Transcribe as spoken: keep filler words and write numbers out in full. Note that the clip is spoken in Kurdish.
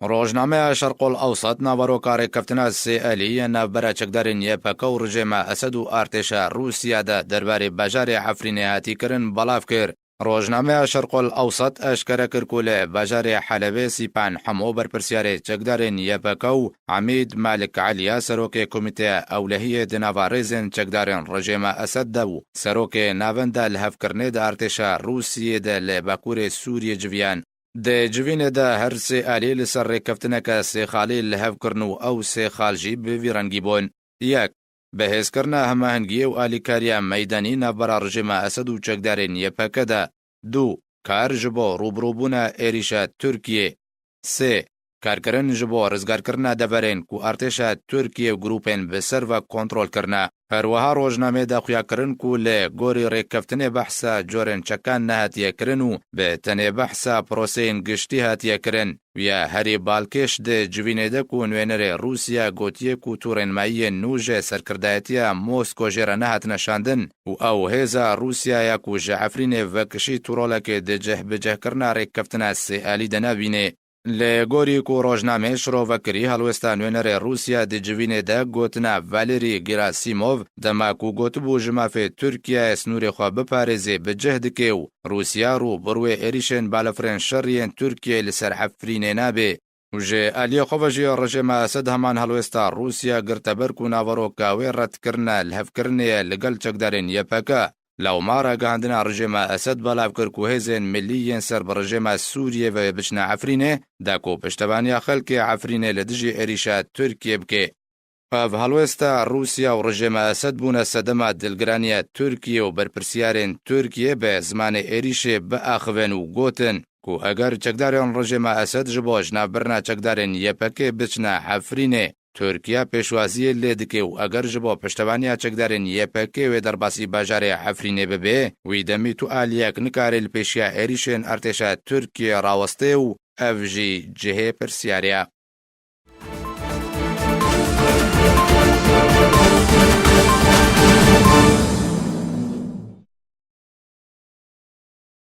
Rojnameya Şerqol Ewsat naveroka rêkeftina sê alî yên navbera çekdarên Y P G û rejêma Esed û artêşa Rûsya de derbarê bajarê Efrînê hatî kirin belav kir. Rojnameya Şerqol Ewsat eşkere kir ku li bajarê Helebê Sîpan Hemo berpirsiyarê çekdarên Y P G û Emîd Malik Eliya serokê Komîteya Ewlehiyê di nava rêzên çekdarên rejêma Esed de û serokê navenda lihevkirinê di artêşa Rûsiyê de li Bakurê Sûriyê civiyan. Di civînê de her sê alî li ser rêkeftineke sê xalî li hev kirin û ew sê xal jî bi vî rengî bûn. Yek, bihêzkirina hemahengiyê û alîkariya meydanî navbera rejêma Esed û çekdarên Y P G de. Du, kar ji bo rûbirûbûna êrîşa Tirkiyê. Sê, karkirin ji bo rizgarkirina deverên ku artêşa Tirkiyê û grûpên bi ser ve kontrol kirine. Her wiha rojnamê de xuya kirin ku li gorî rêkeftinê behsa corên çekan nehatiye kirin û bi tenê behsa proseyên giştî hatiye kirin. Wiya herî balkêş di civînê de ku nûênerê Rûsya gotiye ku tûrên mayiyên nû ji serkirdayetiya Mosko jê re nehatine şandin û ew hêza Rûsya ya ku ji Efrînê vekişî tûrolekê di cihbicihkirina rêkeftina sê alî de nebîne. Li gorî ku rojnamê şirove kirî, helwêsta nûênerê Rûsya di civînê de gotina Valerî Gerasimov, dema ku gotibû ji mafê Tirkiyeyê sînorê xwe biparêzê, bi cih dike û Rûsya rû bi rûyê êrîşên balafirên şerî yên Tirkiyeyê li ser Efrînê nabe. Û ji aliyê xwe ve jî rejêma Esed heman helwêsta Rûsya girte ber ku naveroka wê redkirine lihevkirinê ye li gel çekdarên Y P G. Lewma ragihandina rejêma Esed belav kir ku hêzên milî yên ser bi rejêma Sûriyê ve biçine Efrînê, da ku piştevaniya xelkê Efrînê li dijî êrîşa Tirkiyê bike. Ev helwêsta Rûsya û rejêma Esed bûne sedema dilgiraniya Tirkiyê û berpirsiyarên Tirkiyê bi zimanê êrîşê biaxivin û gotin ku eger çekdarên rejêma Esed ji bo jinavbirina çekdarên Y P G biçine Efrînê, Tirkiye pêşwaziyê lê dike û eger ji bo piştevaniya çekdarên Y P G wê derbasî bajarê Efrînê bibe, wî demî tu aliyek nikare li pêşiya êrîşên artêşa Tirkiyê rawestê û ev jî cihê pirsiyarê ye.